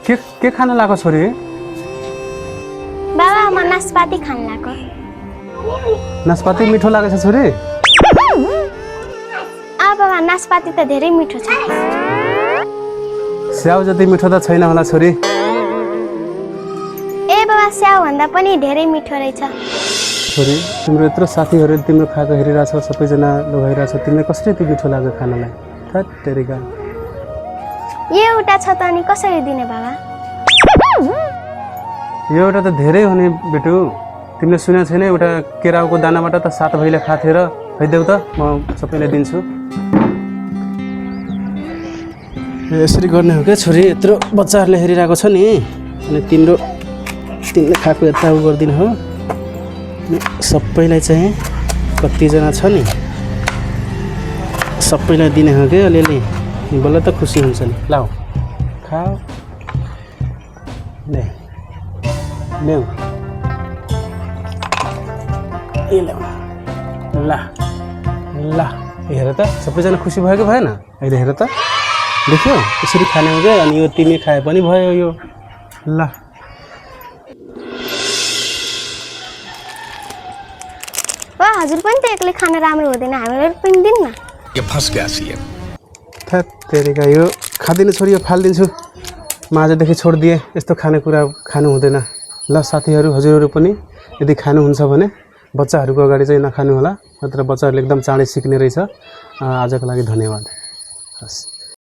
के खान लाको छोरी? बाबा म नास्पाती खान लाको। नास्पाती मिठो लागेछ छोरी? बाबा नास्पाती त धेरै मिठो छ। स्याउ जति मिठो त छैन होला छोरी। बाबा स्याउ भन्दा पनि धेरै मिठो रहेछ। छोरी तिम्रो यत्रो साथीहरू तिम्रो खाएको हेरिरहेछ, सबैजना लगाइरहेछ, तिमीलाई कसरी त्यो मिठो लाग्यो खानालाई? थट तेरिका। यो एउटा छ त अनि कसरी दिने बाबा? यो एउटा त धेरै हो नि बेटु। तिमीले सुनेको छैन एउटा केराउको दानाबाट त 7 भैले खाथे र हैदेऊ त म सबैलाई दिन्छु। यसरी गर्ने हो क्या छोरी? यत्रो बच्चाहरूले हेरिरहेको छ नि, अनि तिमीले खाएको यता उ गर्दिन हो। सबैलाई चाहिँ कतिजना छ नि सबैलाई दिने हो क्या अलिअलि, बल्ल त खुसी हुन्छ नि। लाऊ खाऊ, ल्याऊ ल ल हेर त सबैजना खुसी भयो कि भएन? अहिले हेर त, देख्यौ यसरी खाने हो क्या। अनि यो तिमी खाए पनि भयो यो। ल हजुर पनि त एक्लै खान राम्रो हुँदैन, हामीलाई पनि दिनु न। यो फस गया सी थ्यात तेरिका, यो खादिनु छोरी, यो फालिदिन्छु। म आजदेखि छोडिदिएँ, यस्तो खानेकुरा खानु हुँदैन। ल साथीहरू हजुरहरू पनि यदि खानुहुन्छ भने बच्चाहरूको अगाडि चाहिँ नखानु होला, नत्र बच्चाहरूले एकदम चाँडै सिक्ने रहेछ। आजको लागि धन्यवाद। हस्।